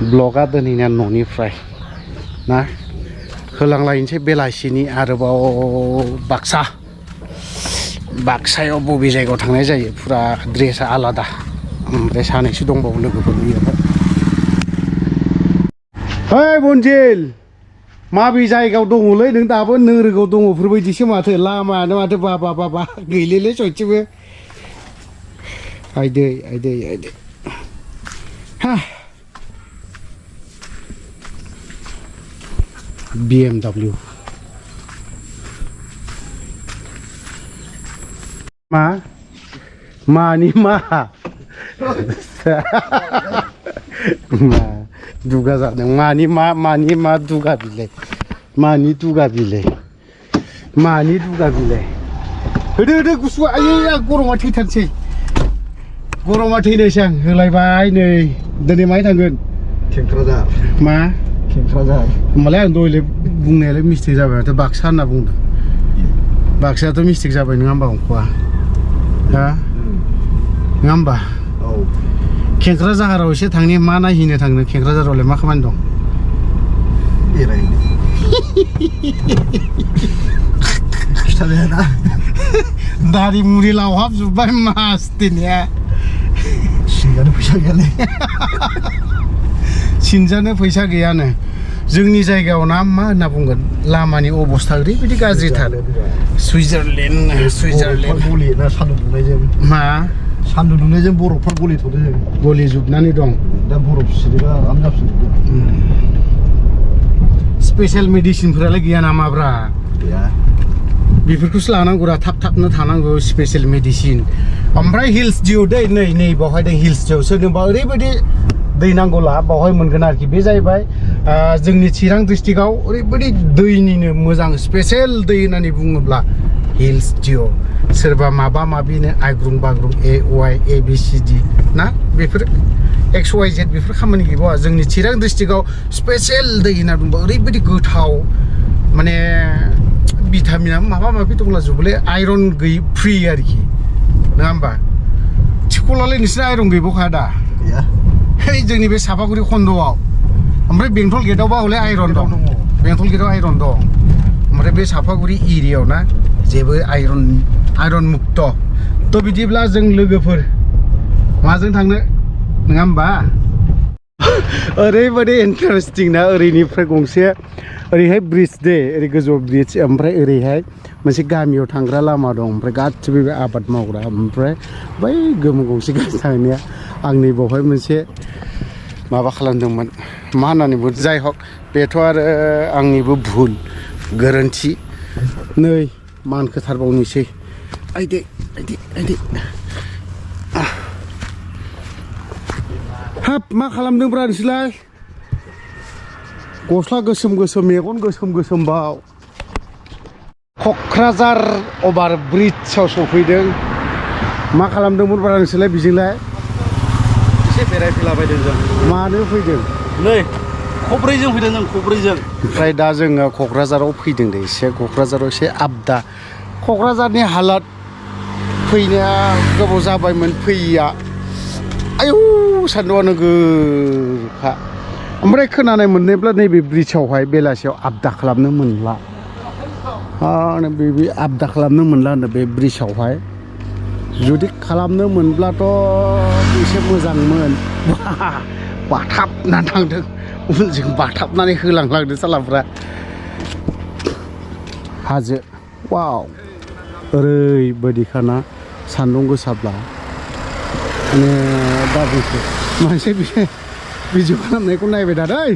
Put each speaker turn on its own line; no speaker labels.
ब्लगा दिनैना न'निफ्राय ना होलांलायनोसै बेलासिनि आरोबाव बाक्सायाव बबे जायगायाव थांनाय जायो फुरा ड्रेसा आलादा ओमफ्राय सानैसो दंबावो लोगोफोर बेयावहाय ओइ बनजिल माबे जायगायाव दङलै नों दाबो नोरोगाव दङ बेफोरबायदिसो माथो लामायानो माथो बा गैलेलै सयथिबो आइदै हा BMW मानि मा दुगा जादों मानि मा दुगा बिलाइ मानि दुगा बिलाइ होदो गुसु आयै गरमा थैथारसै गरमा थैनोसै आं होलायबाय नै दिनै माहाय थांगोन
खेंक्राझार
मा
खेंक्राझार
होमबालाय आं दहाय बुंनायालाय मिस्टेक जाबाय माथो बाक्सा होनना बुंदों बाक्सायाथ' मिस्टेक जाबाय नङा होमबा अंख'आ हा नङा होमबा
औ
खेंक्राझाराव एसे थांनि मा नायहैनो थांनो खेंक्राझारावलाय मा खामानि दं
बेरायनो खिथाबायना
दारि मुरि लावहाबजोब्बाय मास दिनैया
सिनजानो फैसा गैयालै
सिनजानो फैसा गैयानो जोंनि जायगायाव ना मा होनना बुंगोन लामानि अबस्था ओरैबायदि गाज्रिथार सुइजारलेण्ड
गलि ना सान्दुं दुंनायजों
मा
सान्दुं दुंनायजों बरफफोर गलिथ'दों
गलिजोबनानै दं
दा बरफ सिरिबा आराम जाफिनदों
स्पेसियेल मेडिसिनफोरालाय गैया नामाब्रा
गैया
बेफोरखौसो लानांगौरा थाब थानांगौ स्पेसियेल मेडिसिन ओमफ्राय हिल्स जिउ दै नै बावहाय दं हिल्स जिउ सोरनोबा ओरैबायदि दै नांगौला बावहाय मोनगोन आरोखि बे जाहैबाय जोंनि चिरां डिस्ट्रिक्टआव ओरैबायदि दैनिनो मोजां स्पेसियेल दै होननानै बुङोब्ला हिल्स जिउ सोरबा माबा माबिनो आइग्रुं बाग्रुं ABCD ना बेफोर XYZ बेफोर खामानि गैबावा जोंनि चिरां डिस्ट्रिक्टआव स्पेसियेल दै होनना बुङोबा ओरैबायदि गोथाव माने भिटामिना माबा माबि दंलाजोबोलै आइरन गैयि फ्रि आरोखि नङा होमबा थिखलालाय नोंसोर आइरन गैबावखा दा
गैया
है जोंनि बे सापागुरि खन्द'आव ओमफ्राय बेंटल गेटआवबा हले आइरन दं बेंटल गेटआव आइरन दं ओमफ्राय बे सापागुरि एरियायाव ना जेबो आइरन मुक्त थ' बिदिब्ला जों लोगोफोर माजों थांनो नङा होमबा ओरैबायदि इन्टारेस्टिं ना ओरैनिफ्राय गंसे ओरैहाय ब्रिज दे ओरै गोजौ ब्रिज ओमफ्राय ओरैहाय मोनसे गामियाव थांग्रा लामा दं ओमफ्राय गासिबो बे आबाद मावग्रा ओमफ्राय बै गोमो गंसे गारि थांनाया आं नै बावहाय मोनसे माबा खालामदोंमोन मा होननानै बुङो जाय हक बेथ' आरो आंनिबो भुल गोरोन्थि नै मानखोथारबावनोसै आइदे हाब मा खालामदोंब्रा नोंसोरलाय गस्ला गोसोम मेगन गोसोम बाव क'क्राझार अभार ब्रिजआव सफैदों मा खालामदोंमोनब्रा नोंसोरलाय बेजोंलाय
एसे बेरायफैलाबायदों जों
मानो फैदों
नै खब्रैजों फैदों जों खब्रैजों
ओमफ्राय दा जोङो क'क्राझाराव फैदों दे एसे क'क्राझाराव एसे आबदा क'क्राझारनि हालाद फैनाया गोबाव जाबायमोन फैयैया आयौ सान्दुंआ नोगोरखा ओमफ्राय खोनानाय मोननायब्ला नैबे ब्रिजआवहाय बेलासियाव आबदा खालामनो मोनला बे आबदा खालामनो मोनला होनो बे ब्रिजआवहाय जुदि खालामनो मोनब्लाथ' एसे मोजांमोन बाथाबनानै थांदों उनजों बाथाबनानै होलांदों सालाफ्रा हाजो वाव ओरैबायदिखाना सान्दुं गोसाब्ला माने दा बेखौ मोनसे भिडिअ खालामनायखौ नायबाय दा दै